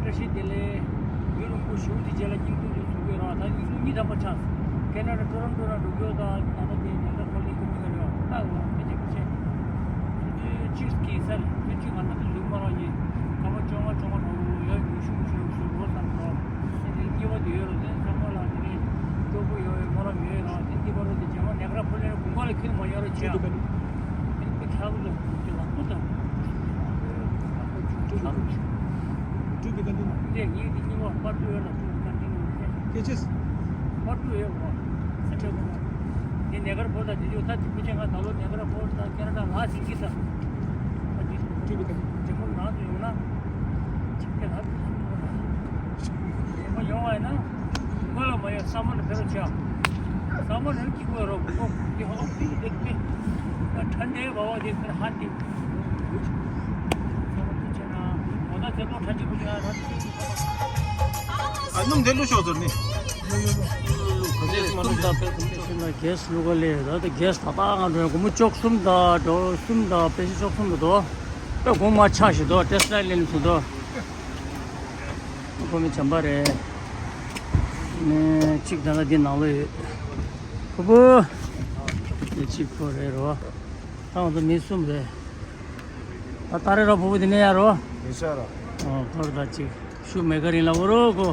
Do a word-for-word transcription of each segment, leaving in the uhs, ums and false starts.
བཀྲ་ཤིས་བདེ་ལེགས། ཡུན་རིང་པོ་ཞེ་པོ་ཅིག་རྗེས་ལ་སྙིང་སྡུག་ཅིག་ཟུག་གི་རེད་བ། ད་ཡུན་རིང་གཉིས་ཐམ་པ་ཆགས་སོང་། ཁེ་ན་ཌ་ཊོ་རོན་ཊོ་ནང་འགྲོ་རྒྱུ་དང་ད་ལྟ་དེ་ཉེན་ཁ་ཁོ་ལ་ཡིན་གི་མི་རེད་བ། ད་འོ་མི་བྱེད་མི་བྱེད། དུས་ཚོད་གཅིག་གི་སར་དུས་ཚོད་ང་ད་དུས་ཚོད་མ་ལོག་ཡིན། སྐར་མ་བཅོ་ལྔ་བཅོ་ལྔ་འགྲོ་ཡ་ཡུན་ཞུ་ཞུ་ཞུ་འགྲོ་བསམ་འགྲོ། དེ་ནས་གཉིས་པ་དེ་ཡོད་རེད། དེ་ཚང་མ་ལ་དེ་ནས་སྤྲོ་པོ་ཡོད་པའི་སྨོན་ལམ་ཡོད་རེད་བ། དེ་འདི་པ་རེད། དེ་རྗེས་མ་ནེ་ག་ར་ཕུ་ལེ་དགུན་ཁ་ལ་ཁྱོན་མ་ཡོད་རེད་བྱས། དེ་ཁྱག་ལ་དེ་ལག་པ་དང་། ཀྲུའུ་ཀྲུའུ་པི་ཀ་ཏི་ནུ། འདི་ངའི་འདི་གཉིས་པ་པར་ཊུ་ཡོད་ལ། ཀྲུའུ་ཀྲུའུ་པི་ཀ་ཏི་ནུ་རེད། སྐད་ཆ། པར་ཊུ་ཡོད་གོ། ས་ཆ་གོ། འདི་ནེ་གར་ཕོར་དང་འདི་ཚོ་ད་འདི་ཕུ་ཆེ་ང་ད་ལོ་ནེ་གར་ཕོར་དང་ཁེ་ན་ཌ་ལ་ཟིན་གྱི་ད། ཨ་འདི་ཀྲུའུ་ཀྲུའུ་པི་ཀ་ཏི་ནུ། འདི་མོ་ནང་དུ་ཡོང་ན། ཅིག་སྐད་ལྷག་གི་ཡོང་བ་ཡིན་ན། ཁོ་ལ་མ་ཡོད་ས་མོ་ལ་ཕེ་རོ་ཆ། ས་མོ་ལ་ཀི་གོ་རོ་གོ་ཀི་ཧོ་ཀི་ཀི་ཀི། ཁྲ་འདྲེ་བ་བ་དེ་ཁར་ཧ་ཏི། ཨ་ནུ་འདི་ལུ་ཤོག་ཟེར་ནི། གསུམ་དང་པེ་གསུམ་ལ་གེ་སི་ལུ་ག་ལེ་ད་ལྟ་གེ་སི་ད་ལྟ་ང་འགྲོ་ཡ་སྒོར་མོ་བཅུ་གསུམ་དང་འགྲོ་གསུམ་དང་པེ་ཤི་བཅུ་གསུམ་དུ་དོ། པེ་སྒོར་མོ་ཆག་ཞིག་དོ། ཏེ་སི་ལ་ལེན་སུ་དོ། ཁོ་མི་བྱམས་པ་རེད། ནས་གཅིག་ད་ལྟ་འདི་ནང་ལོ་ཡོད། ཕུ་བོ། དེ་གཅིག་ཁོ་རེད་རོ། ད་ང་ཚོ་མི་གསུམ་རེད། ད་ད་རེ་རོ་ཕུ་བོ་དེ་ནས་ཡར་རོ། ཡིན་ས་རོ། ཨོ་ཁོ་ར་ད་གཅིག་ཤུ་མེ་ག་རིང་ལ་འོ་རོ་ཁོ།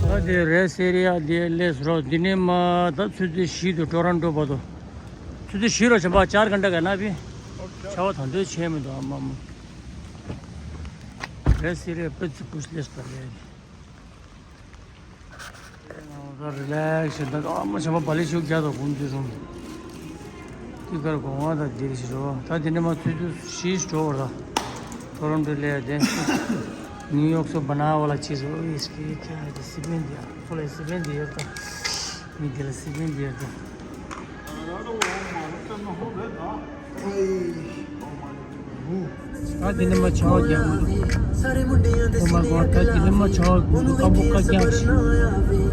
ད་དེ་རེད་སེ་རི་ཡ་དེ་ལས་རོ། འདི་ནས་མ་ད་ཆུ་ཚོད་བཞི་དུ་ཊོ་རོན་ཊོ་བར་དུ། ཆུ་ཚོད་བཞི་རོ་བྱམས་པ། ཅར་ག་འདྲ་ག་ན་བི། ཆ་བ་ད་འདོད་ཆེ་མི་འདུག་ཨ་མ་མ། རེད་སི་རེད་པི་ཙི་པུ་ཤི་ལེས་པ་རེད། ད་རི་ལེག་ཤི་ད་ཨ་མ་བྱམས་པ་བ་ལི་ཤུགས་རྒྱག་དང་གུང་ཚུལ་རུང་། ཏི་ཀར་གོང་བ་ད་འདིར་ཤི་རོ། ད་འདི་ནས་མ་ཚུད་དུས་ཤི་ཤི་འགྲོ་བར་ད། ཊོ་རོན་ཊོ་ལས་དེ། ནིའུ་ཡོག་སུ་བ་ན་བ་ལ་ཆི་རོ་ཨིས་ཀི་ཁ་དེ་སི་པན་དེ་ཨ་ཁོ་ལ་སི་པན་དེ་ཡོད་ད། མི་དེ་ལ་སི་པན་དེ་ཡོད་ད། ད་དེ་ནས་མ་ཆ་བ་རྒྱག་མི་འདུག་ཨོ་མའི་གོཌ། ད་དེ་ནས་མ་ཆ་བ་འདུག་སྐམ་པོ་ཁ་རྒྱག་ཞིག་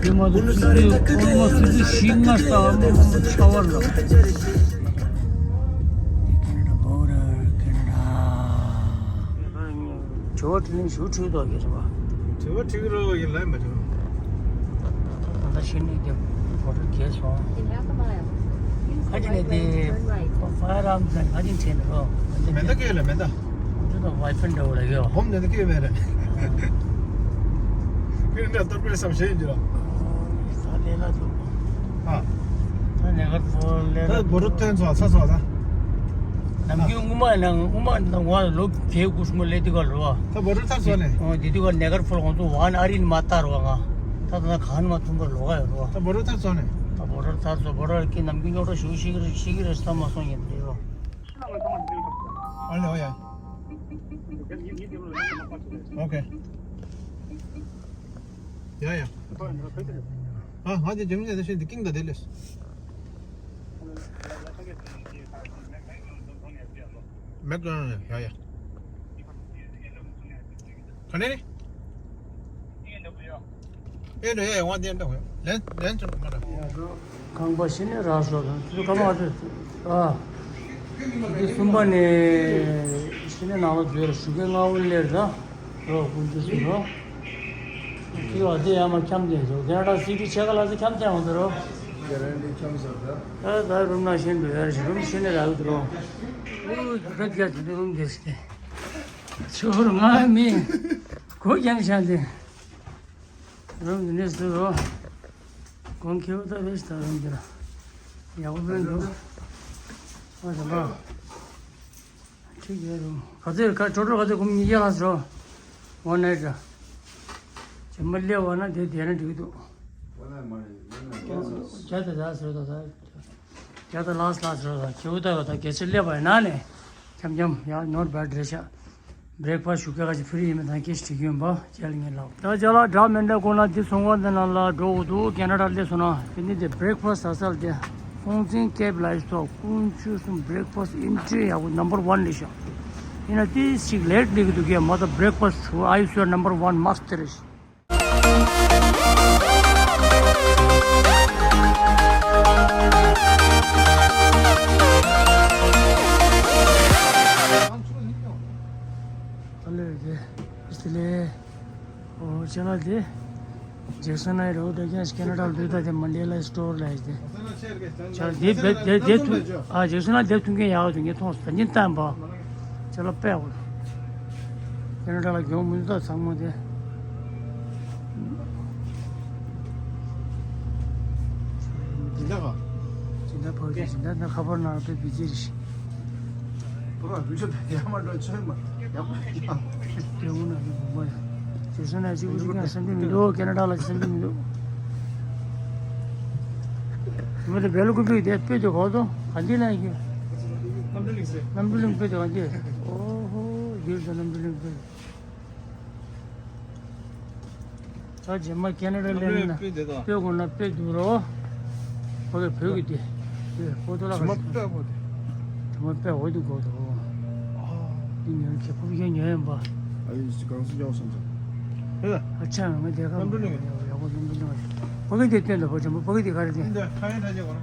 དེ་མ་གཏོགས་ཆུ་ཚོད་ཁོ་མ་ཆུ་ཚོད་བཞི་ལྔ་ལྟ་བ་མ་ཆ་བ་ལ། ཇོ་བོ་དེ་ནས་ཞུ་ཁྲིད་དོ་གེ་རེད་བ། དྲི་བ་དྲི་གི་རོ་ཡིན་ལ་མ་བྱུང་། ད་ལྟ་ཤི་ནས་རྒྱབ་གོ་ཁྲོ་གས་སོང་། In half a mile, use the right lane to turn right. ཁ་ཅིག་ནས་དེ་ཕ་ཡར་ཨམ་ཚན་ཁ་ཅིག་བྱས་ནས་རོ། མེ་མདའ་སྐྱེས་ལ་མེ་མདའ། ཁོང་ཚོ་དང་ཝའི་ཕན་འདྲ་བོ་ལ་ཡོད། ཧོམ་ནས་ནི་སྐྱེས་མེད་རེད། ཁྱོད་འདྲ་གཏོར་པའི་བསམ་ཤེས་ཡིན་གྱི་རོ། ད་ལས་ལ་འདུག་ཨ། ད་ནེ་གར་ཕོ་ལས་ད་ལ་བོ་རུ་ཐོན་ཚོ་ཚ་ཚོ་ད། ནམ་རྒྱུན་སྔོན་མ་ནང་སྔོན་མ་ནང་ང་ལོ་བརྒྱད་དགུ་སྔོན་ལས་དུས་ག་ལོ་བ། ད་བོ་རུ་ཐར་སོང་ནས། ཨོ་དེ་དུས་ག་ནེ་གར་ཕོ་ལ་ང་ཚོ་ཝན་ཨ་རིན་མ་བཏར་བ་ང་། ད་ད་ད་གང་མ་ཐུང་ག་ལོ་ག་ཡོད་རོ། ད་བོ་རུ་ཐར་སོང་ནས། ད་བོ་རུ་ཐར་སོང་། བོ་རུ་ཀི་ནམ་རྒྱུན་རྙོག་དྲ་ཞུ་ཤི་གི་རེད་ཤི་གི་རེད་བསམ་མ་སོང་ཡིན་དེ་རོ། ཨ་ལེ་ཨོ་ཡ། ཨོ་ཁེ། ཡ་ཡ། ཨ་ང་དེ་ཇེ་མི་ཇེ་དེ་ཤེས་འདི་ཀིང་ད་དེ་ལེས། མེག་ཌོ་ནལ་ཡ་ཡ། ག་ནས་ནི། ཨེ་འགྲོ་ཡ་ཡ་ཝང་དེ་འགྲོ་ཡ་ལན་ལན་ཅུང་མ་འགྲོ། ཁང་པ་ཤི་ནས་རག་སོ་དང་ཚུལ་ཁ་མ་ཚོད་ཨ། དེ་གསུམ་པ་ནས་ཤི་ནས་ནང་ལ་འཛུལ་ར་ཞུ་གེ་ང་འུ་ལེར་ད། རོ་ཀུན་ཏུ་སུ་རོ། ཁྱི་བ་དེ་ཡང་མ་འཁྱམ་དེ་འདུག་དེ་འདྲ་སི་ཊི་ཆེ་ཁ་ལ་ཚོ་འཁྱམ་དེ་འོང་དུ་རོ། དེ་རང་དེ་འཁྱམ་ཟེར་ད། ད་ད་རུམ་ན་ཤེས་འདུག་ཡར་ཞིག་རུམ་ཤེས་ནས་རག་དུ་རོ། ཨུ་ད་ད་རྒྱ་དེ་རུམ་དེ་སི་ཊི། ཆུ་ཧུར་ང་མི། གོ་རྒྱང་ཤང་དེ། རུམ་དེ་ནས་སུ་རོ། གོང་ཁེ་བོ་ད་རེས་ད་རུམ་དེ་ལ། ཡག་པོ་བོན་འདུག་ཨ་ད་ལ། ཁྲིག་ཡོད་རུང་ག་ཚོད་ག་ཅོ་ཅོ་ག་ཚོད་གུམ་གཉིས་བརྒྱ་ལྷག་ཟེར། ཝན་ནའིཊ་ར། ཇེ་མ་སླེབས་པ་ན་དེ་དེ་ན་འགྲིག་འདུག་བརྒྱ་དང་བརྒྱ་ཟེར་ད་ད། བརྒྱ་དང་ལྷག་ལྷག་ཟེར་ད་ཁྱེའུ་ད་ད་གལ་ཆེ་སླེབས་པ་ཡིན་ན་ནས་འཁྱམ་འཁྱམ་ཡ་not bad རེད་ཤག་བྷི་རེག་ཕ་སི་ཞུ་སྐད་ག་ཅིག་ཕི་རི་ཡིན་མིན་ད་ཁྱེད་ཞིག་ཡོན་པ་ཅལ་ངེ་ལགས། ད་ཅ་ལག་འདྲ་མི་འདྲ་ཁོ་ན་འདི་སོང་བ་འདི་ནང་ལ་འགྲོ་དགོས་འདུག་ཁེ་ན་ཌ་སླེབས་སོང་ན་དེ་ནི་དེ་བྷི་རེག་ཕ་སི་ཟ་ས་ལ་དེ་ཧོང་ཙིང་ཀེབ་ལ་ཡི་ཐོག་ཀུན་ཆུ་སུམ་བྷི་རེག་ཕ་སི་ཨིན་ཊི་ཡག་པོ་ནམ་བར་ཝན་རེད་ཤག་ཡིན་ན་དེ་ཞིག་ལེ་ཊི་སླེབས་ཀྱི་འདུག་གས་མ་ད་བྷི་རེག་ཕ་སི་ཆུ་ཨའི་སུ་ཡར་ནམ་བར་ཝན་མ་སི་ཊར་རེད་ཤག་ཅ་ལག་དེ། ཇེག་སན་ཨེ་རོ་ད་ཀྱང་ཁེ་ན་ཌ་ལ་འདུག་ད་དེ་མན་ཌེ་ལ་སི་ཊོར་ལ་ཡིན་ཏེ། ཅ་ལག་དེ་བེད་དེ་དེ་ཐུ་ཨ་ཇེག་སན་ཨེ་དེ་ཐུག་མཁན་ཡག་ཐུག་མཁན་མཐོང་སོང་ད་ཉིན་བལྟམས་པ། ཅ་ལག་དཔེ་ཡག་པོ་འདུག་ཁེ་ན་ཌ་ལ་གྱོང་མི་འདུག་ད་ཚང་མ་དེ། སྦྱིན་བདག་ག་སྦྱིན་བདག་ཕ་གི་སྦྱིན་བདག་ད་ཁ་པར་ནང་དཔེ་བི་ཛི་རེད། པུ་ར་རུ་ཆོ་ཡ་མ་འགྲོ་ཆོས་མ་ཡག་པོ་ཡག་དེ་འུ་ན་གི་བུ་མ་ཡ། དེ་སོ་ན་གཅིག་པུ་གཅིག་ཀྱང་སེམས་ཁྲལ་མི་འདུག་ཁེ་ན་ཌ་ལ་སེམས་ཁྲལ་མི་འདུག་མི་དེ་བེ་ལ་ཀུ་པི་དེ་དཔེ་དེ་གོ་དོ་ག་འདི་ལ་ཡིན་གི། གནམ་གྲུ་གླིང་དཔེ་དེ་ག་འདི། ཨོ་ཧོ་ཡུལ་དུ་གནམ་གྲུ་གླིང་དཔེ། ད་རྗེས་མ་ཁེ་ན་ཌ་སླེབས་ན་དཔེ་དེ་དང་། ལྟོས་དགོས་ན་དཔེ་འདུག་རོ། ཕ་གི་བོད་ཀྱི་དེ། དེ་པོ་ཏོ་ལ་ག་ཞིག་དྲི་མ་དཔེ་གོ་དེ། དྲི་མ་དཔེ་འོ་དེ་གོ་དོ། འདི་ཉོ་ཁེ་ཕུབ་ཁེ་ཉོ་ཡིན་པ། ཨ་ཡིས་གང་སུ་ཉོ་སམ་ཚོ། ཨ་ཆ་ང་དེ་ག་གནམ་གྲུ་གླིང་། ཡག་པོ་གནམ་གྲུ་གླིང་། ཕ་གི་དེ་སྟོན་དང་པོ་ཆེན་པོ་ཕ་གི་དེ་ག་རེ་དེ། འདི་ཁ་ཡན་ཐ་ཅེ་གོ་ར།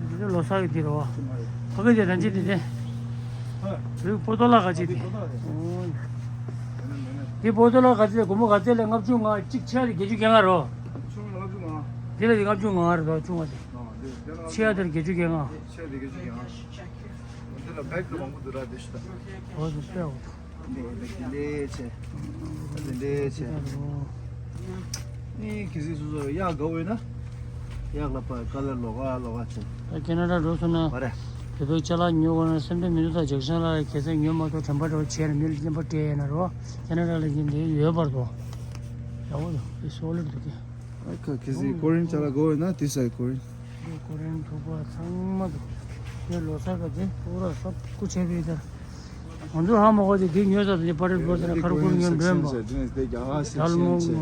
འདི་ལོ་གསར་གི་དེ་རོ། ཕ་གི་དེ་རང་ཅི་དེ་དེ། བོད་པོ་ཏོ་ལ་ག་ཅི་དེ། འདི་པོ་ཏོ་ལ་ག་ཚད་སྒོར་མོ་ག་ཚད་ལས་ལྔ་བཅུ་ང་གཅིག་ཆ་རེ་བརྒྱད་ཅུ་གྱ་ལྔ་རོ། ཆུང་ལྔ་བཅུ་ང་། དེ་ལ་ལྔ་བཅུ་ང་རེ་དོ་ཆུང་བ་དེ། ཆེ་ཡ་དེར་བརྒྱད་ཅུ་གྱ་ལྔ། ཆེ་བ་དེ་བརྒྱད་ཅུ་གྱ་ལྔ། འདི་ལ་བེག་དུ་མང་པོ་འདུག་ར་དེ་ཤི་ད། འོ་དེ་སྤེ་འོ། འདི་འདི་འདི་ཆེ། འདི་འདི་ཆེ། ནི་གི་སི་སུ་སུ་ཡག་དགའ་བོ་ཡོད་ན། གཡག་ལ་པ་ཀ་ལ་ལོག་ག་ལོག་ག་ཆེ། ད་ཁེ་ན་ཌ་འགྲོ་སོང་ན། བ་རེ། བོད་པའི་ཅ་ལག་ཉོ་དགོས་ན་སེམས་ཁྲལ་མི་འདུག་ད་ཇེག་སན་ལ་གལ་སྲིད་ཉོ་མ་ཐུབ་དྲན་པ་འདྲ་བོ་བྱས་ན་མི་ལ་རྔན་པ་སྤྲད་ཡས་ན་རོ། ཁེ་ན་ཌ་ལ་ཡིན་དེ་ཡོད་པར་དོ། ཡག་པོ་འདུག་དེ་སོ་ལེབ་འདུག་གི། ཨ་ཁ་གལ་སྲིད་ཀོ་རིན་ཅ་ལག་དགོས་ཡོད་ན་དེ་སའི་ཀོ་རིན། ཀོ་རིན་ཐུག་པ་ཚང་མ་འདུག་དེ་ལོ་གསར་ག་དེ་པུ་ར་སོབ་ཀུ་ཆེ་བའི་དར། ང་ཚོ་ཧ་མ་གོ་དེ་དེ་ཉོས་ས་དེ་པར་པོ་དེ་ན་ཁར་ཀུར་ཉོས་འགྲོ་ཡིན་པ། དེ་ནས་དེ་རྒྱ་གར་སེག་ཤན་བྱས།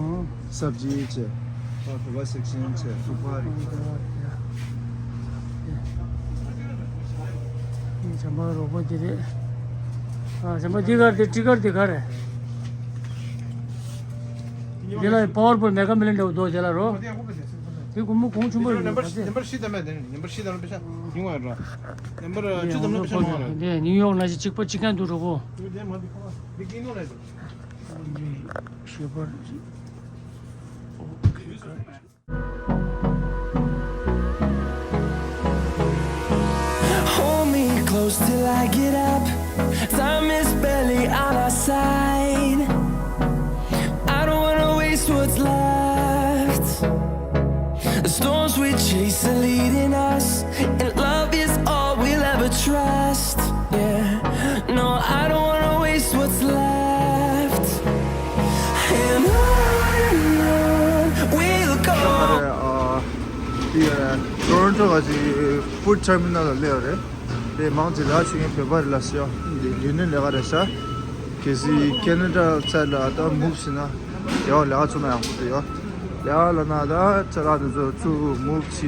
སབ་ཇི་བྱས། ད་བོད་པ་སེག་ཤན་བྱས། ཐུག་པ་རེད། བྱམས་པ་རོགས་པ་དེ་རེད། ཨ་བྱམས་པ་འདི་གར་དེ་ཊི་ཀར་དེ་ག་རེད། དེ་ལ་པ་ཝར་པོའི་མེ་ག་མི་ལན་འདྲ་བོ་འདུག་དེ་ལ་རོ། དེ་ཀུ་མོ་གོང་ཆུང་པོ་ཡིན་པ་དེ། ནམ་པར་བཞི་དང་མེད་དེ་ནི་ནམ་པར་བཞི་དང་ལ་པེ་ཤ་ཉུང་བ་ར། ནམ་པར་བཅུ་དང་ལ་པེ་ཤ་མང་བ་ར། དེ་ནིའུ་ཡོག་ན་ཞིག་གཅིག་པ་གཅིག་ཀྱང་འདུག་རོ་གོ། དེ་མ་འདི་ཁོ་མ་འདི་ཀིན་ནོ་ལ་ཡ། ཤེས་པར། Hold me close till I get up. Time is barely on our side. I don't wanna waste what's left. The storms we chase are leading us, and love is all we'll ever trust. Yeah, no, I don't wanna waste what's left. And on and on we'll go. ཨ་དེ་ཊོ་རོན་ཊོ་ག་ཅིག་ཕུཌ་ཊར་མི་ནལ་ལ་སླེབས་ཡོད་རེད། དེ་མང་ཆེ་ལ་ཤུགས་ཡོན་བོད་པ་རེད་ལ་ཤི་ཡོ། འདི་ཡུ་ནི་ཡན་ལས་ཀ་རེད་ཤག་གལ་སྲིད་ཁེ་ན་ཌ་སའིཌ་ལ་ད་མུབ་བྱས་ན་ཡག་ལས་ཀ་བྱུང་ན་ཡག་པོ་འདུག་ཡོ། ལས་ཀ་ལབ་ན་ད་ཅ་ལག་དེ་ཚོ་ཚུར་མུབ་བྱས་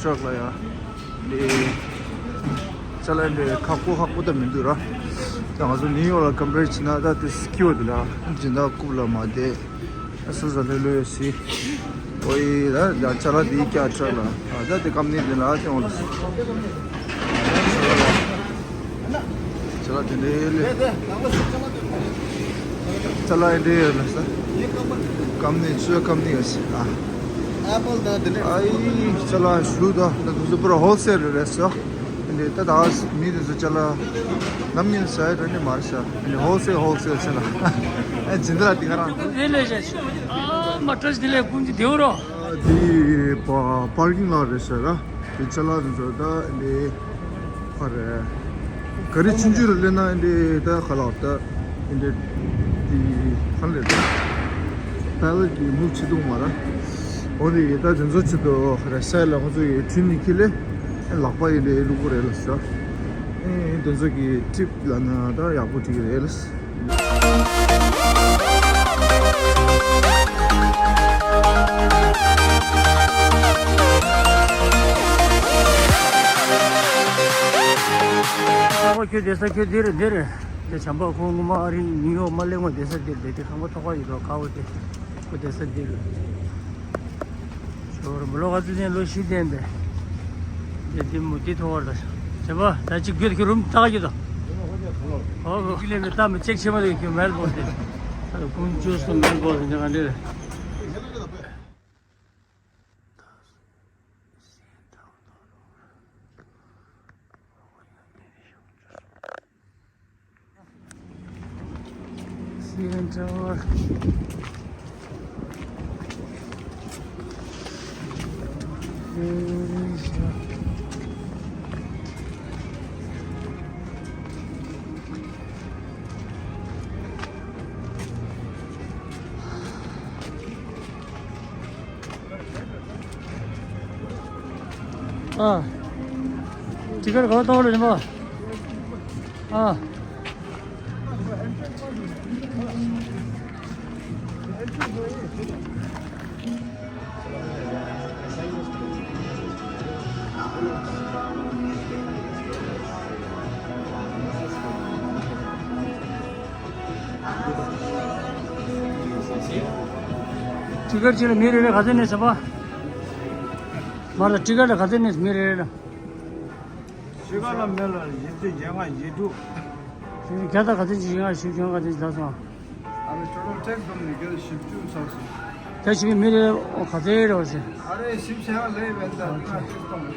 ཊྲག་ལ་ཡ། འདི་ཅ་ལག་འདི་ཁག་པོ་ཁག་པོ་ད་མི་འདུག་ར། ད་ང་ཚོ་ནིའུ་ཡོག་ལ་ཀམ་པེར་བྱས་ན་ད་དེ་སི་ཀིའུར་འདུག་ལ། སྦྱིན་བདག་རྐུབ་ལ་མ་བསྡད། སོ་སོ་ལྷོད་ལྷོད་ཡོད་སྲིད། ཨོ་ཡེ་ད་ད་ཅ་ལག་འདི་སྐྱག་ཁྲག་ལ། ཨ་ད་དེ་ཀམ་ནི་འདི་ལ་སྐྱོང་ལ། ཅ་ལག་དེ་འདྲའི་ལས། ཅ་ལག་འདི་འདྲའི་ཡོད་ལ་ས། ཀམ་ནི་ཆུ་ཀམ་ནི་ཡོད་སྲིད་ཨ། ཨེ་པལ་དང་དེ་འདྲའི། ཨ་ཡེ་ཅ་ལག་ཞུ་ད་ད་དུ་སུ་པར་ཧོལ་སེལ་རེད་སོ། འདི་ལྟ་ད་མི་དེ་ཚོ་ཅ་ལག་ནམ་ཉིན་ཟ་ཡ་ར་ནི་མར་ཟ། འདི་ཧོལ་སེལ་ཧོལ་སེལ་ཟེར་ལ། ཨ་ཇི་འདྲ་དེ་ག་རང་། དེ་ལས་བྱ་ཆི། ཨ་མ་ཏྲས་དེ་ལས་ཀུན་གྱི་དེའུ་རོ། ཨ་དེ་པ་པར་ཀིང་ལ་རེད་ཟེར་ར། དེ་ཅ་ལག་དེ་ཚོ་ད་འདི་ཧ་རེ། ག་རེ་ཆུང་ཆུང་རུ་སླེབས་ན་འདི་ད་ག་ལ་ད། འདི་འདི་ཧ་ལས་ད། པེ་ལེ་ཊི་གི་མུབ་བྱེད་འདུག་མ་ར། འོ་འདི་ཡི་ད་དེ་ཚོ་ཆེད་དུ་རེ་སའི་ལ་ཁོ་ཚོ་ཡི་ཁྲིན་ནི་ཁི་ལེ། ལག་པ་ཡི་ལེ་ལུ་གུ་རེ་ལ་ས། ཨེ་དེ་ཚོ་གི་ཊིབ་ལ་ན་ད་ཡག་པོ་ཅིག་རེད་ལ། ཨ་ཁྱོད་བསྡད་ས་ཁྱོད་འདིར་འདིར། དེ་བྱམས་པ་ཁོང་ངོ་མ་ཨ་རིང་ནིའུ་ཡོག་མ་གླེང་བ་བསྡད་ས་འདིར་བསྡད་དེ་ཁང་པ་ཐོག་ཁ་ཡོད་དོ་ཁ་བོ་དེ་ཁོ་བསྡད་ས་འདིར། ཞོར་མི་ལོ་ག་ཚོད་ཅན་ལོ་བཞི་ལྡན་པས། དེ་དེ་མོ་དེ་ཐོག་བར་དང་། བྱམས་པ་ད་ཅིག་རྒྱུད་ཁྱོད་རུམ་བཏགས་རྒྱུ་དང་། ཨོ་ཁོ་ཁྱི་ལེན་པའི་གཏམ་ཅེག་ཆེ་མ་རེད་ཁྱོད་མེལ་བོ་དེ། ཁོང་ཅོས་སུ་མེལ་བོ་དེ་འདྲ་ག་འདྲ་རེད། Twin Tower. ཨ། ཊི་ཀེཊ་ག་པར་གཏོང་རེད་རིན་པ། ཨ། ཊི་ཀེཊ་ཅིག་ལ་མི་རེ་རེ་ག་ཚོད་ནས་ཟེར་བ། མ་ལ་ཊི་ཀེཊ་ལ་ག་ཚོད་ནས་མི་རེ་རེ་ལ། ཊི་ཀེཊ་ལ་མི་ལ་བཞི་བཅུ་ཞེ་ལྔ་ཞེ་དྲུག་བརྒྱ་དང་ག་ཚོད་ཅིག་ཞེ་ལྔ་བཞི་བཅུ་ག་ཚོད་ཅིག་ལ་སོང་། ཨ་རེ་ཊོ་ཊལ་ཊེག་སི་བསྡོམས་ནས་བརྒྱ་དང་བཞི་བཅུ་ཚར་སོང་། དེ་བཞིན་མི་རེ་རེ་ག་ཚོད་རེད་ཟེར། ཨ་རེ་བཞི་བཅུ་ཞེ་ལྔ་ལས་བས་ད་ཊེག་སི་གཏོང་།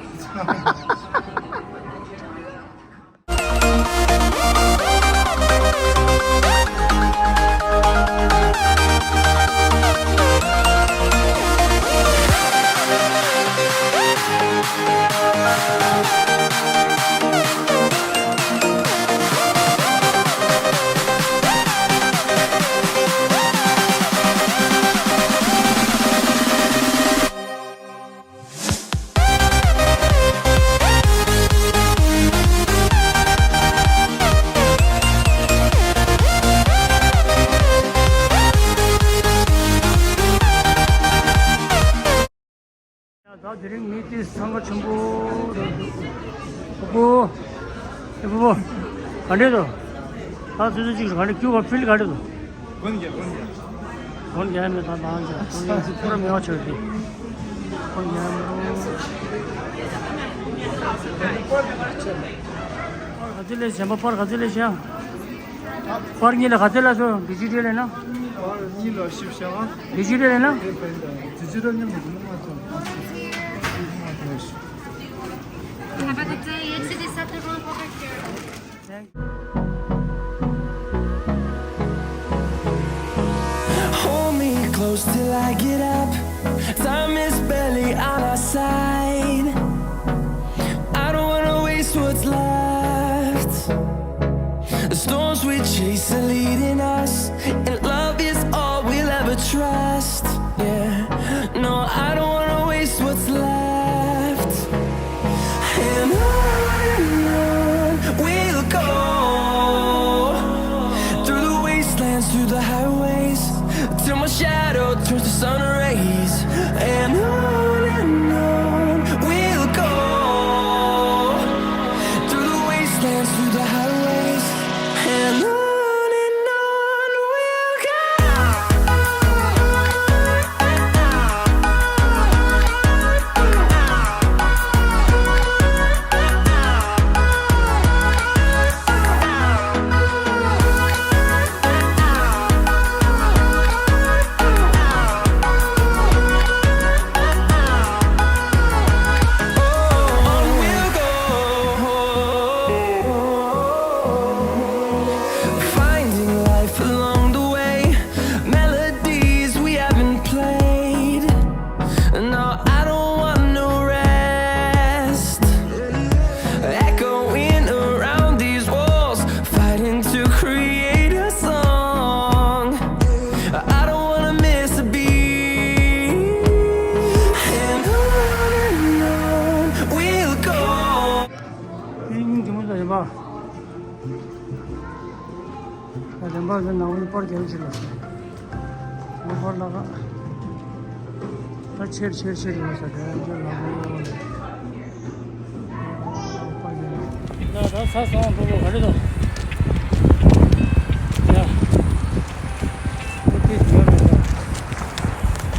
ད་དེ་རིང་མི་དེ་འཚང་ཁ་ཆེན་པོ་རེད་འདུག་ཕུ་བོ། ཨེ་ཕུ་བོ། ག་འདྲས་འདུག་ད་ཚོད་ཚོད་ཅིག་ག་འདྲས་ཁྱོད་ཀྱི་ཕིལ་ག་འདྲས་འདུག་དགོན་རྒྱལ་དགོན་རྒྱལ། དགོན་རྒྱལ་མེད་ད་ལང་རྒྱལ་དགོན་རྒྱལ་ཚིག་པུ་ར་མེད་པ་ཆོད་དེ། དགོན་རྒྱལ་མེད། པར་ག་ཚོད་ལས་གཞན་པ་པར་ག་ཚོད་ལས་གཞན། པར་གཉིས་ལ་ག་ཚོད་ལ་སོ་ཌི་ཇི་ཊལ་ལས་ན། པར་གཉིས་ལ་བཞི་བཅུ་ཞེ་ལྔ། ཌི་ཇི་ཊལ་ལས་ན། ཌི་ཇི་ཊལ་ཉམས་མ་ཐོན། Have a good day. It's the Saturn over here. Hold me close till I get up. Time is barely on our side. I don't wanna waste what's left. The storms we chase are leading us, and love is all we'll ever trust. Yeah, no, I don't wanna waste what's left. And on and on we'll go, through the wastelands, through the highways, till my shadow turns to sun rays. And on and on we'll go, through the wastelands, through the highways. And on and on we'll go. Finding life along the way, melodies we haven't played. No, I don't want no rest. Echoing around these walls, fighting to create a song. I don't wanna miss a beat. And on and on we'll go. ཨིན་ཇི་མོ་ཟ་ཡིན་པ། ད་དེ་འབར་གྱི་ནང་པར་རྒྱབ་ཅིག་ལ། ནང་པར་ལ་ཁ། ད་ཆེར་ཆེར་ཆེར་ཡོད་ས་དེ་རྒྱབ་ལ་ཁ། ད་ད་ས་སོང་གྲོགས་པོ་ག་རེ་དང་། ཡ། ཁོ་དེ་བྱོས་མེད་དོ།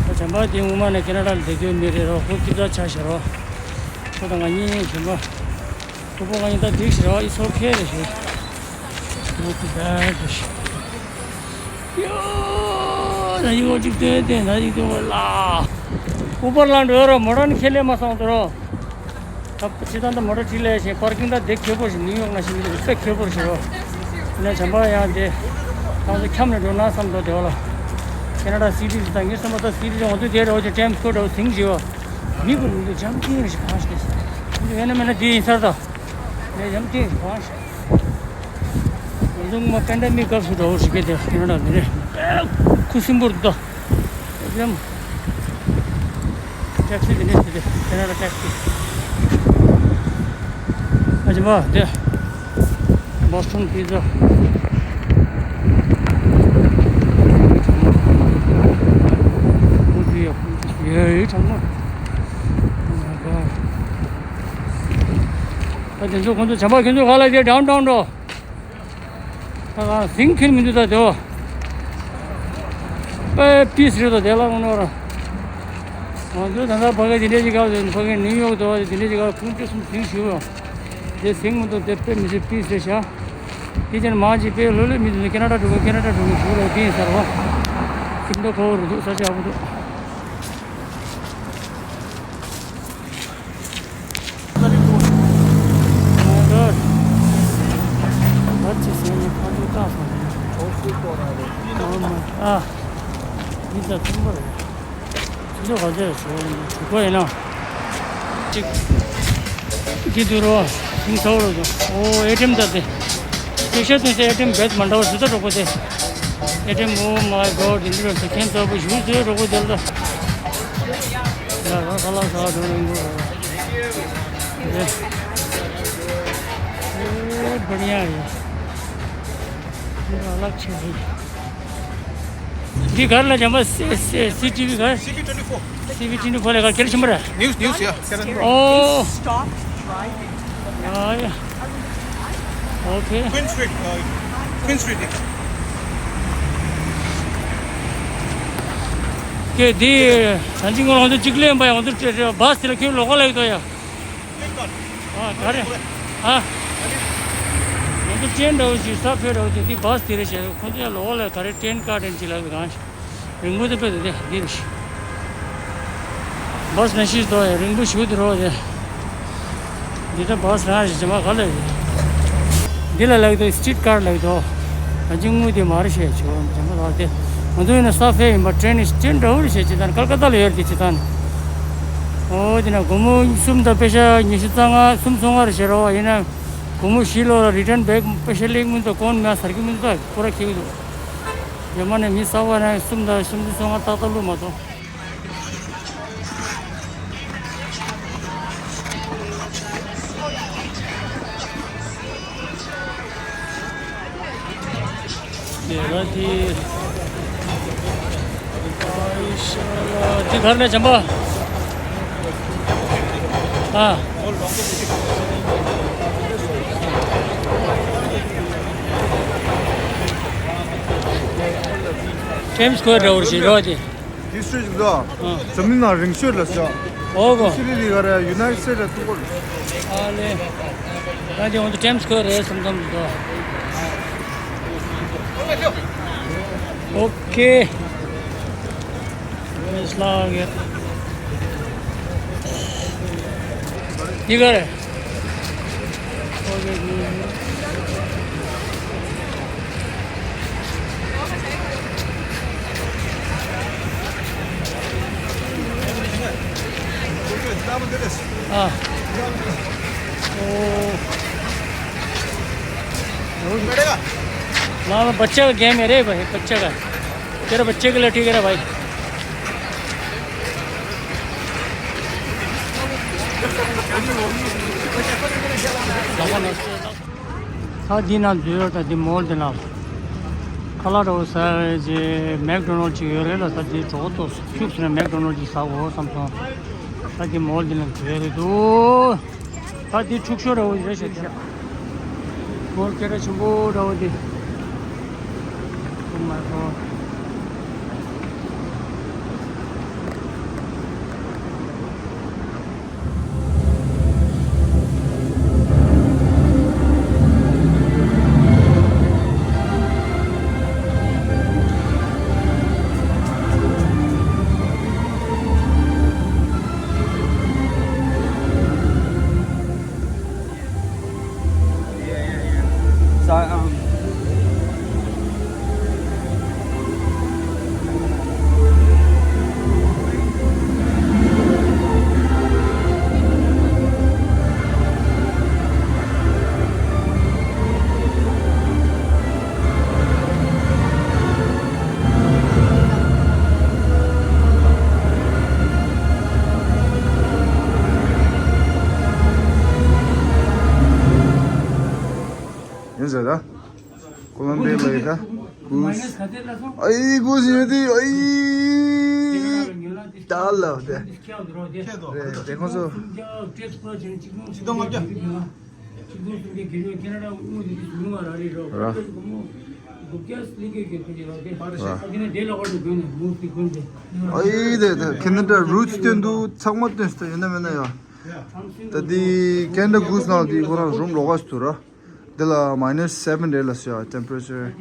ད་བྱམས་པ་དེ་སྔོན་མ་ནས་ཁེ་ན་ཌ་ལ་བསྡད་རྒྱུ་མི་རེད་རོ། ཁོ་སྐྱིད་པ་ཆ་ཤར་རོ། ཁོ་དང་ང་གཉིས་བྱམས་པ། ཁོ་པོ་ང་ཡིན་ད་འགྲིག་ཤི་རོ། It's okay རེད་ཤི། Not too bad རེད་ཤི། ཡོ། ད་ཡིག་ངོ་གཅིག་སྟོན་ཏེ་ད་ཡིག་སྟོན་ངོ་ལ། ཨུ་བར་ལ་འགྲོ་རོ། མོ་ཊ་ནི་ཁས་ལེན་མ་སོང་དོ་རོ། ད་ཕྱི་ད་ད་མོ་ཊ་ཁྲིད་ལས་ཤི། པར་ཀིང་ད་དེ་ཁེ་པོ་ཤི། ནིའུ་ཡོག་ན་ཤི་མི་དེ་དཔེ་ཁེ་པོ་ཤི་རོ། ན་བྱམས་པ་ཡང་དེ། ད་ང་ཚོ་འཁྱམས་ནས་འགྲོ་ན་བསམ་འགྲོ་དེ་བ་ལ། ཁེ་ན་ཌ་སི་ཊི་ཞིག་དང་ངས་བསམ་པ་ད་སི་ཊི་ཞིག་འོ་དེ་དེ་རེ་བ་ཅིག་ཊེམ་སི་སྐོར་འདྲ་བོ་ཟིང་ཞིག་བ། མི་ཀུན་ནི་འཇམ་ཐིང་རེ་ཞིག་གང་ཞིག་དེ། ཡིན་ན་མིན་ན་དེ་ཡིན་སར་ད། ངས་འཇམ་ཐིང་རེ་ཞིག་གང་ཞིག་ང་ཚོ་ངོ་མ་པེན་ཌེ་མིག་སྐབས་སུ་འགྲོ་བ་ཞིག་གི་དེ་ཁེ་ན་ཌ་མི་རེད། ཁུ་སིམ་པོར་འདུག་ད། ཨེ་ཊི་ཨེམ། ཊེག་སི་དེ་འདྲས་དེ་དེ་ཁེ་ན་ཌ་ཊེག་སི། ཨ་ཅེ་མ་དེ། Boston Pizza. Yeah, you talking about? Oh my God. ད་དེ་ཚོ་ཁོང་ཚོ་བྱམས་པ་ཁྱོད་ཚོ་ག་ལ་དེ་ཌའུན་ཊའུན་འགྲོ། ད་ག་ཟིང་ཁྱེར་མི་འདུག་ད་དེ་བ། པའི་པིས་རེད་ད་དེ་ལ་འོང་ནོ་ར། ང་ཚོ་ད་ལྟ་ཕ་གི་དེ་འདྲས་ཅིག་ག་ཕ་གི་ནིའུ་ཡོག་དེ་བ་དེ་འདྲས་ཅིག་ག་ཁོང་ཚོ་གསུམ་ཟིང་ཞུ་བ། དེ་ཟིང་མི་འདུག་དེ་པའི་མི་ཚེ་པིས་རེད་ཤག་དེ་ཅན་མང་ཅིག་པའི་ལོ་ལོ་མི་འདུག་ཁེ་ན་ཌ་འགྲོ་གི་ཁེ་ན་ཌ་འགྲོ་གི་ཞུ་རོགས་དེ་ཡིན་ས་རེད་བ། ཁྱིམ་ཐོག་ཁོ་བོ་རུ་འདུག་ས་ཆ་ཡག་པོ་འདུག་ཨ། མི་ཚ་ཐུང་པ་རེད། ཚོ་ག་ཚོད་ཞོག་ཡིན་ན་གོ་ཡིན་ན། གཅིག་འདི་དུ་རོ། ཐིང་ཚ་བོ་རོ། ཨོ་ཨེ་ཊི་ཨེམ་ད་དེ། སྐད་ཆ་དུས་སེ་ཨེ་ཊི་ཨེམ་བེད་མ་འདྲ་བ་ཞུ་ད་གྲོགས་པོ་དེ། ཨེ་ཊི་ཨེམ། Oh my God འདི་འདི་རོ་ཟེར་མཁན་ཚ་བོ་ཞུ་ཚོད་གྲོགས་པོ་དེ་ལ། ཡ་ར་ཁ་ལག་ཟ་བ་དོན་རིང་པོ་རོ། དེ། ཨེ་བར་ཡ་ཡ། འདི་ར་ལག་ཆེ་ཧེ། འདི་གར་ལ་ཇམ་པ་སི་སི་སི་ཊི་བི་གར། སི་བི་ཊུ་ཝེན་ཊི་ཕོར། སི་བི་ཊུ་ཝེན་ཊི་ཕོར་ལ་གར་ཁྱེར་ཤིམ་ར། ནིའུ་སི་ནིའུ་སི་ཡ། ཨོ། ཡ་ཡ། ཨོ་ཁེ། ཀུན་སི་ཊི་རིཊ། ཀུན་སི་ཊི་རིཊ། ཀེ་འདི་ད་ཅི་ངོ་ལ་ང་ཚོ་གཅིག་ལེན་པ་ཡ། ང་ཚོ་བྷ་སི་དེ་ལ་ཁྱོད་ལོག་ག་ལ་ཡོད་དོ་ཡ། ཨ་ག་རེ། ཨ། ང་ཚོ་ཊེན་འདྲ་བོ་ཞིག་ས་ཕེ་འདྲ་བོ་ཞིག་འདི་བྷ་སི་དེ་རེད་བྱས། ཁོ་ཚོ་ཡང་ལོགས་ལ་ག་རེ་ཊེན་ཀར་ཌེན་ཅིག་ལབ་ཀྱི་གང་ཞིག་རིང་པོ་དེ་དཔེ་དེ་འདི་རེད་ཤག་བྷ་སི་ནང་བཞིན་དོ་ཡང་རིང་པོ་ཞིག་འདི་རོ་དེ། འདི་ད་བྷ་སི་རང་རེད་ཅེས་མ་ག་ལ་རེད། འདི་ལ་ལབ་ཀྱི་འདུག་སི་ཊི་རིཊ་ཀར་ལབ་ཀྱི་འདུག་ད་ཅི་དངུལ་དེ་མ་རེད་བཤད་ཆོག་ཅེས་མ་ལབ་དེ། ང་ཚོ་ཡིན་ན་ས་ཕེ་ཡིན་པ་ཊེན་ནི་ཊེན་འདྲ་བོ་རེད་བཤད་ཅེས་དང་ཀལ་ཀ་ཏ་ལ་ཡོད་རེད་ཅེས་དང་། ཨོ་དེ་ན་སྒོར་མོ་གསུམ་དང་པེ་ཤ་ཉི་ཤུ་རྩ་ལྔ་གསུམ་སོ་ལྔ་རེད་བཤད་རོགས་ཡིན་ན། སྒོར་མོ་བཞི་ལོ་ལ་རི་ཊན་བེག་པེ་ཤ་ལེགས་མི་འདུག་གོན་མ་སར་གི་མི་འདུག་ད་ཁོ་ར་ཁེ་གི་འདུག་རྒྱ་མ་ནས་མི་ས་བ་ན་གསུམ་དང་གསུམ་ཅུ་སོ་ལྔ་ཏག་ཏག་བླུགས་མ་གཏོགས། དེ་ར་དེ། དེ་གར་ལ་བྱམས་པ། ཨ། ཊེམ་སི་སྐོར་འདྲ་བོ་ཞིག་རོ་དེ། དེ་སུས་ཅིག་འདུག་ཨ། འཛམ་གླིང་ནང་རིང་ཤོས་ལ་ཟེར། ཨོ་གོ། ཨོ་སི་ཊྲེ་ལི་ཡ་རེད། ཡུ་ནའི་ཊེཌ་སི་ཊེཊ་ཐུག་པ་རེད། ཨ་ལེ། ད་དེ་འོང་དུ་ཊེམ་སི་སྐོར་རེད་བསམ་བསམ་འདུག་ཨོ་ཁེ། ལགས་ཀྱི། འདི་ག་རེད། हाँ। ओ। हाँ, बच्चे का गेम है रे भाई, बच्चे का। तेरे बच्चे के लिए ठीक है रे भाई। ད་འདི་ན་འཛུལ་ཡོད། ད་འདི་མོལ་འདི་ན་ཁ་ལག་འདྲ་བོ་ཟ་བའི་རྗེས་མེག་ཌོ་ནལ་ཅིག་ཡོད་རེད་ལ། ད་འདི་གྲོགས་ཏོ་ཁྱུག་ཟེར་ནས་མེག་ཌོ་ནལ་ཅིག་ཟ་དགོས་བསམ་སོང་། ད་འདི་མོལ་འདི་ན་འཛུལ་ཡོད་རེད་འདུག་ད་འདི་འཁྲུག་ཤོར་འདྲ་བོ་རེད་ཤག་འདི་ཤག་མོལ་སྐད་གྲགས་ཆེན་པོ་འདྲ་བོ་འདི། Oh my God. So, um, ཟེར་ད། ཀོ་ལོམ་བི་ཡ་ལ་ཡི་ད། གུས། ཨའི་གུས་ཡོད་དེ་ཨའི། ད་ལ་དེ། རེད་དེ་ཁོང་ཚོ། ར། ཨའི་དེ་དེ་ཁེ་ན་ཌ་རུ་ཊི་སྟོན་དུས་ཚང་མ་སྟོན་སྟེ་ཡོད་ན་མེད་ན་ཡ། ད་དེ་ཁེ་ན་ཌ་གུས་ནང་དེ་ཁོ་རང་རུམ་ལོགས་ཀ་ཞིག་ཏུ་ར། འདི་ལ་མའི་ནས་སེ་བེན་རེད་ལ་ཟེར་ཡ། ཊེམ་པེ་རེ་ཅར་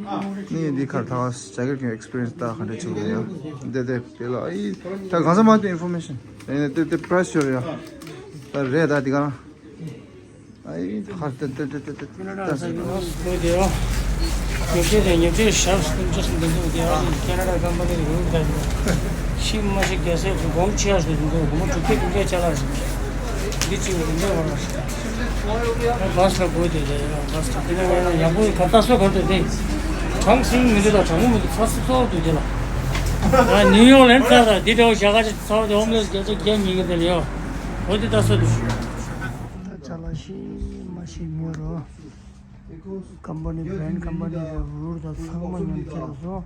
ནི་འདི་ཁར་ཐག་ཇེ་ཀེཊ་གི་ཨེགས་པི་རི་ཡེན་སི་ད་ག་འདྲ་བྱུང་ཡོད་ཡ། འདི་དེ་དེ་ལ་ཨི་ད་གང་ས་མ་དེ་ཨིན་ཕོར་མེ་ཤན་དེ་ནས་དེ་དེ་པི་རའི་སི་ཡོད་རེད་ཡ། ད་རེད་ད་འདི་ག་ཨི་ཁར་དེ་དེ་དེ་དེ་དེ་ད་ཟེར་ཡ། ཉོ་ཆས་དེ་ཉོ་ཆས་ཞབས་ཀུན་ཅི་འདི་འདུག་དེ་ཨ་ནི་ཁེ་ན་ཌ་ཀམ་པ་ནི་རུལ་ད་ཤི་མ་ཤི་རྒྱལ་སའི་སྒོམ་ཆེ་ཡ་ཞིག་འདུག་སྒོམ་དྲུག་བརྒྱ་བདུན་བརྒྱ་ཆ་ལ་ཞིག་འདི་ཅི་འདི་འདྲ་བ་ལ་ཞིག་བ་སི་ལ་བུད་དེ་རེད། བ་སི་ལ་དེ་ནས་ཡང་ཡང་པོ་ག་ད་སོ་ག་ད་དེ་གྲངས་སུ་མི་འདུག་ད་གྲངས་མི་འདུག་ཚ་སུ་གཙོ་བོ་འདུག་དེ་ལ་ཨ་ནིའུ་ཡོག་ལན་ཚ་ད་དེ་འདྲ་བོ་བཞག་ག་ཅིག་ཚ་བ་དེ་ཧོམ་ལེ་སི་རྒྱ་ཆ་རྒྱ་ཉིན་གི་དེ་ལ་ཡོད་འོ་དེ་ད་སོ་འདུག་ད་ཅ་ལག་ཤི་མ་ཤི་ཉོ་རོགས། ཀམ་པ་ནི་བྷི་རེན་ཌི་ཀམ་པ་ནི་རེད། རུལ་དང་ཚང་མ་ཉོ་ཁྱེར་སོང་།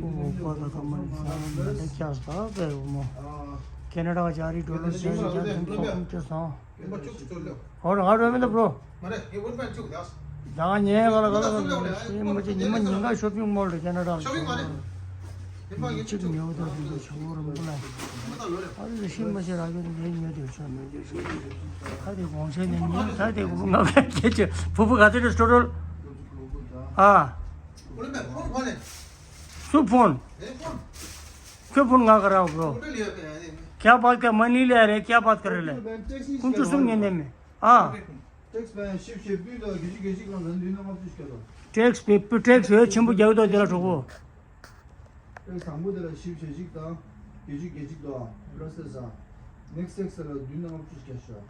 ཨོ་པ་དང་ཀམ་པ་ནི་ཚང་མ་ཉོ་ཁྱེར་སོང་། ད་བས་འོ་མོ་ཁེ་ན་ཌ་ཇ་རི་ཌོ་ལར་ཇ་རི་ཇ་ཐམ་ཚོགས་ཀུན་ཁྱེར་སོང་། ཧོ་ར་ཧ་ར་མེ་ད་བྷྲོ། ད་ངས་ག་ལ་ག་ལ་ག་ལ་ཤི་མ་ཤི་ཉི་མ་ཉིན་ག་ཤོ་པིང་མོལ་རེད་ཁེ་ན་ཌ་ལ། གཅིག་ཉོ་དང་དེ་ཚོ་ཆུ་བོ་རིན་པོ་ལ། ཨ་རི་ཤི་མ་ཤི་ར་གི་ངས་ཉོས་དེ་ཆོ་མེད་དེ་ཆོ། ད་དེ་གོང་ཆེན་ནས་ཉོས་ད་དེ་གོང་ང་ག་སྐད་ཆ་བུ་བུ་ག་ཚོད་རེད་སྤྲོ་སྤྲོ། ཨ། སུ་ཕོན། ཁྱོད་ཕོན་ང་ག་ར་བོ། क्या बात कर, मनी ले रहे, क्या बात कर रहे? कुछ सुन नहीं में। हाँ। टैक्स में शिप शिप भी तो किसी किसी का धन देना मत कुछ करो। टैक्स पे टैक्स है छिंबू जाओ तो जरा ठोको। ཨེ་དང་པོ་དེ་ལ་ཞིབ་ཞིབ་ཞིག་དང་། རྒྱལ་སྤྱི་རྒྱལ་སྤྱི་དང་པ་ལ་སི་ས། ནེག་སི་ཊེག་སི་ལ་བདུན་དང་ལྔ་བཅུ་བརྒྱད་ཤོག་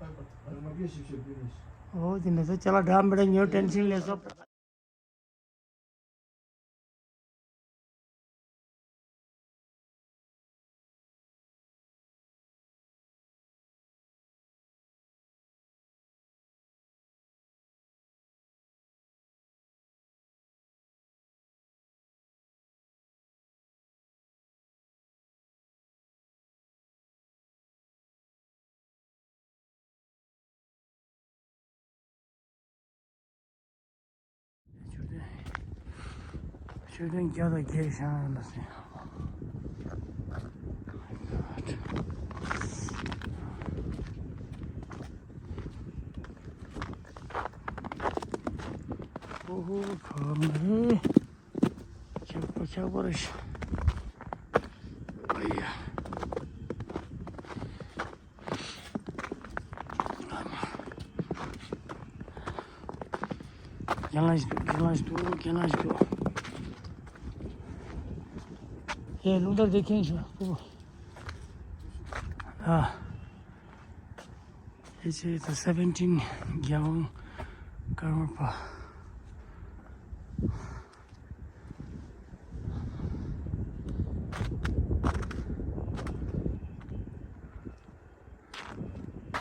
ཨ་ལྔ་བརྒྱ་ཞིབ་ཞིབ་བདུན་ནས། ཨོ་དེ་ནས་ཚོ་ཅ་ལག་འདྲ་མི་འདྲ་ཉོ་ཏེན་ཤིན་ལས་སོ། མཆོད་རྟེན་མཆོད་རྟེན་བརྒྱ་དང་བརྒྱད་བཞེངས་ཡོད་ལ་ཟེར། ཨོ་ཧོ་གང་རེད། ཆག་པ་ཆག་པ་རེད་ཤག་ཨ་ཡ། རྒན་ལགས་ཤིག་འདུག་རྒན་ལགས་ཤིག་འདུག་རྒན་ལགས་ཤིག་འདུག་ཧེ་རླུང་རྟ་འདི་ཁེངས་ཤོག་ཨ། ཨེ་ཆེ་ད་སེ་བེན་ཊིན་རྒྱལ་དབང་ཀརྨ་པ།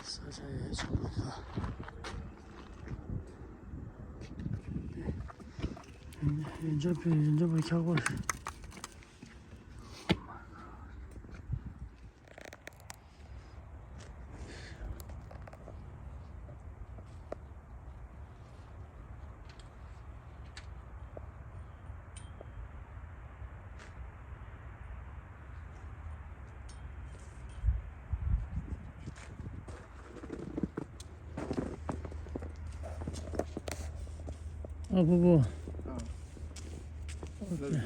ས་ཆ་ཡག་ཆགས་པ་དང་། ཡོན་ཆབ་པའི་ཡོན་ཆབ་པའི་འཁྱག་པ་རེད། ཨ་ཕུ་བོ། ཨོ་ཁེ།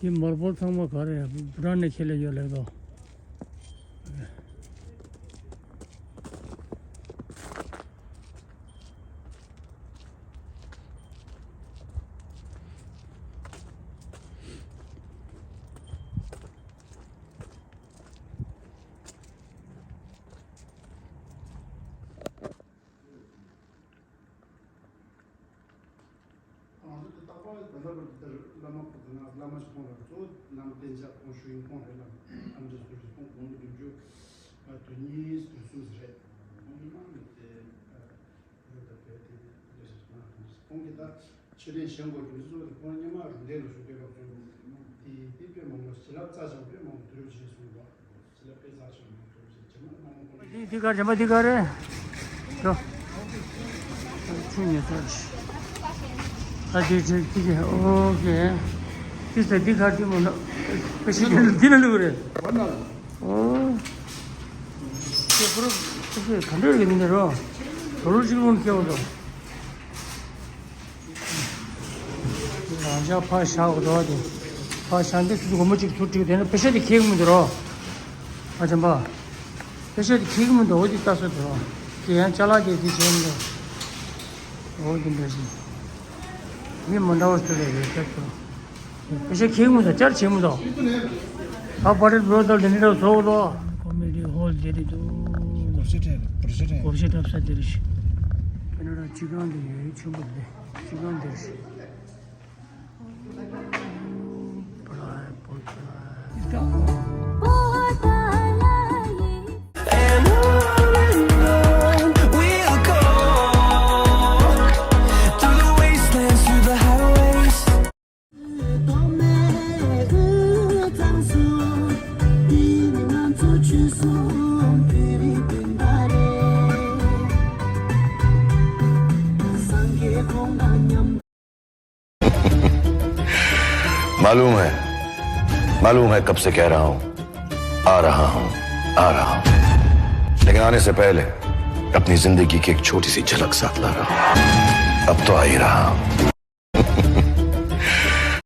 འདི་མར་བོལ་ཚང་མ་ག་རེ་བུ་ཊན་ནས་ཁྱེར་ལེ་ཡོད་ལེགས་དོ། ང་ཚོ་དེ་རྟག་པར་ད་ལྟ་བར་དུ་དེར་བླ་མ་ཁོ་དང་ང་བླ་མ་ཞིག་ཁོང་ར་གཙོ་བོ་བླ་མ་བསྟན་འཇགས་ཁོང་ཞུ་ཡིན། ཁོང་རེད་ལ་ཨ་མྲ་སུ་རི་ཁོང་དགུང་ལོ་བདུན་ཅུ་དོན་གཉིས་དོན་གསུམ་ཟེར་རེད། ཁོང་མི་མང་རེད་དེ། ཤེས་ལྡན་གཞན་དགོས་ཀྱི་མི་ཚོ་དེ་ཁོང་སྔོན་མ་རུ་འདས་ལ་བཞུགས་པའི་སྐབས་སུ་དེ་དེ་དཔེ་མང་པོ་བྱིན་རླབས་རྩ་ཆེན་པོ་དཔེ་མང་པོ་དུས་རབས་ཕྱིན་སོང་བ། བྱིན་རླབས་དཔེ་རྩ་ཆེན་པོ་དུས་རབས་ཕྱིན་ཇེ་མང་མང་པོ་འགྲོ་བཞིན། འདི་གར་བྱམས་པ་འདི་གར་རེད། འགྲོ། ཆུ་ཉོས་ཚར། ཨ་ཅེ་ཅེ་ཅེ་ཅེ། ཨོ་ཀེ། འདི་ཟེར་འདི་གར་འདི་མོ་ན། དཔེ་ཤེས་ཀྱི་འདི་ན་ལུག་རེད། ཨོ། ཁྱེད་ཁོ་རང་ཁོ་ཚོས་ག་འདྲ་རེད་འདི་འདྲ་རོ། དོ་ལོ་གཅིག་ལོན་སྐྱེ་བ་དང་། རང་ཅག་ཕར་བཞག་དགོས་འདུག་དེ། ཕར་བཞག་འདི་ཚོ་སྒོར་མོ་གཅིག་ཚུར་སྤྲད་དེ་ནས་པེ་ཤ་དེ་ཁྱེར་གི་མི་འདུག་རོ། ཨ་ཅམ་པ། པེ་ཤ་དེ་ཁྱེར་གི་མི་འདུག་འོ་དེ་ལྟ་སོ་འདུག་རོ། དེ་ཡང་ཅ་ལག་དེ་དེ་བྱས་མི་འདུག་འོ་དེ་འདྲ་ཞིག་མི་མི་འདྲ་བ་ཚོ་ལས་རེད་ཁྱེར་ཚོ། པེ་ཤ་ཁྱེར་གི་མི་འདུག་བཅར་བྱེད་མི་འདུག་ཨ་པ་ཏི་བོ་དལ་དེ་འདྲ་བཟོ་འདུག་ཀོ་མེ་ཌི་ཧོལ་དེ་རེད་འདུག་སྒོར་གཞས་འཁྲབ་སྒོར་གཞས་འཁྲབ་སྒོར་གཞས་འཁྲབ་ས་དེ་རེད་ཤག་ཁེ་ན་ཌ་སྤྱི་ཁང་དེ་ཡོད་ཆེན་པོ་རེད། སྤྱི་ཁང་དེར། And on and on we'll go, through the wastelands, through the highways. मालूम है, मालूम है कब से कह रहा हूं, आ रहा हूं, आ रहा हूं। लेकिन आने से पहले अपनी जिंदगी की एक छोटी सी झलक साथ ला रहा हूं। अब तो आ ही रहा हूं।